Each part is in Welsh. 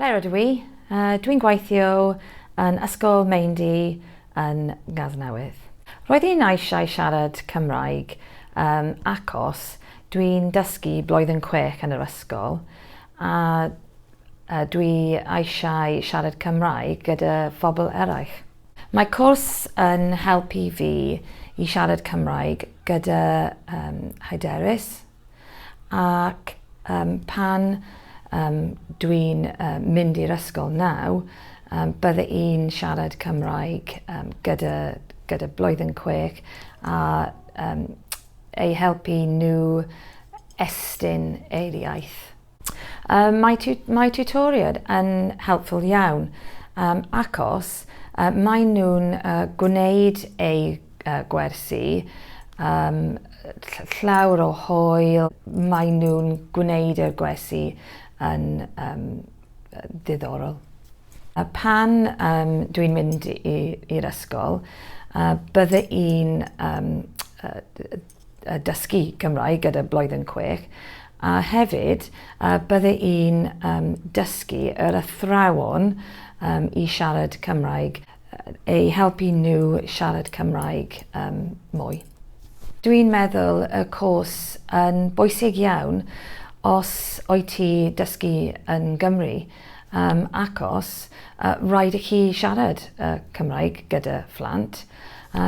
Claire ydw i. Uh, dwi'n gweithio yn Ysgol Meindy yn Nghasnewydd. Roedd i'n eisiau siarad Cymraeg um, acos dwi'n dysgu blwyddyn chwech yn yr ysgol a uh, dwi eisiau siarad Cymraeg gyda phobl eraill. Mae cwrs yn helpu fi i siarad Cymraeg gyda um, hyderus ac um, pan um, dwi'n uh, mynd i'r ysgol naw, um, bydde i'n siarad Cymraeg um, gyda, gyda blwyddyn chwech a um, ei helpu nhw estyn eu iaith. Um, mae, tu mae tutoriad yn helpful iawn um, acos maen nhw'n gwneud eu gwersi um, llawer o hwyl, maen nhw'n gwneud yr gwersi yn um, ddiddorol. A pan um, dwi'n mynd i'r ysgol, bydde i'n um, dysgu Cymraeg gyda blwyddyn chwech, a hefyd bydde i'n um, dysgu yr athrawon um, i siarad Cymraeg, eu helpu nhw siarad Cymraeg um, mwy. Dwi'n meddwl y cwrs yn bwysig iawn os oed ti dysgu yn Gymru, um, acos rhaid i chi siarad Cymraeg gyda phlant.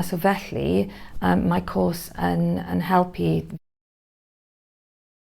So felly um, mae cwrs yn, yn helpu.